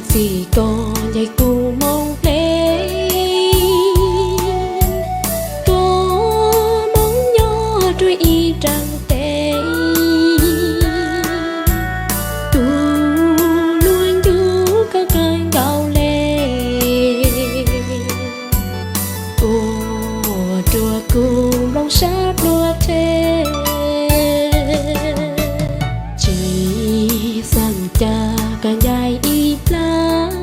Txij koj ncaim kuv moo hle, koj moo nyob rua ib raag teb. Tug nuav ncu koj kawg nkaus le, ua rua kuv nplooj sab plua rhe. Tsi xaam ca koj ncaim ib plag,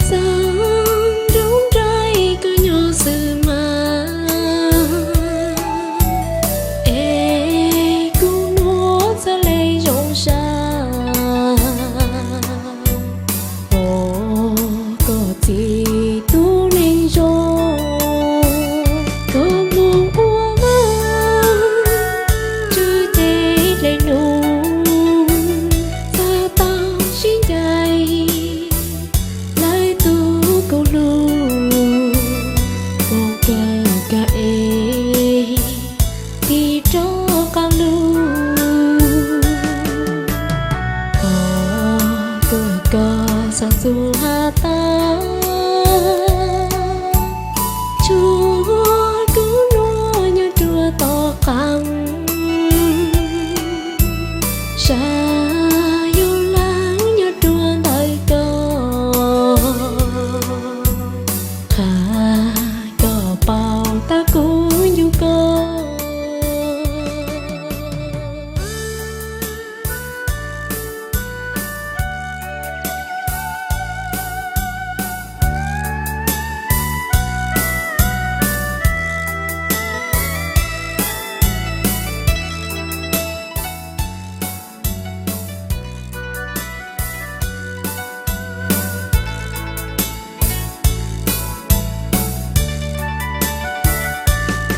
xaam nroo nraim koj nyob xwb mas, es kuv nuav txhaj le zoo sab. Ua koj txij tug neeg zoo, koj moog ua vaaj, tswv teb dlej num, txhaj tau sib ncaim, lawv tug kuv lug, moog kawg kag es tig rov qaab lug. Koj kawg koj xaam txug has tas, tshuav kuv nuav nyob rua tom qaab, sab yug laag nyob rua ntawm koj, qha koj paub tas kuv ncu koj.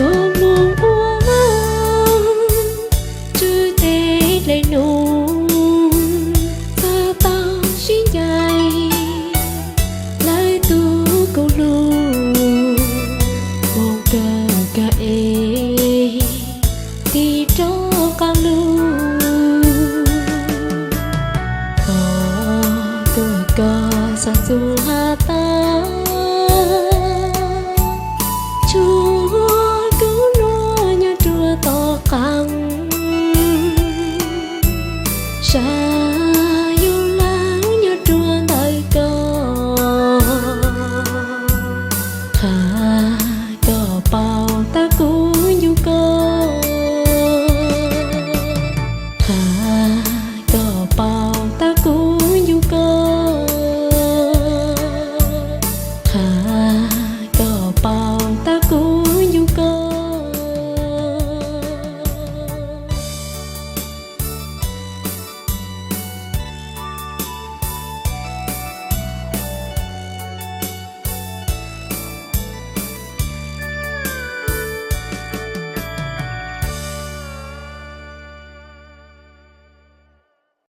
Koj moog ua vaaj, tswv teb dlej num, txhaj tau sib ncaim, lawv tug kuv lug, moog kawg kag es tig rov qaab lug. Koj kawg koj xaam txug has tas, tshuav kuv nuav nyob rua tom qaab, sab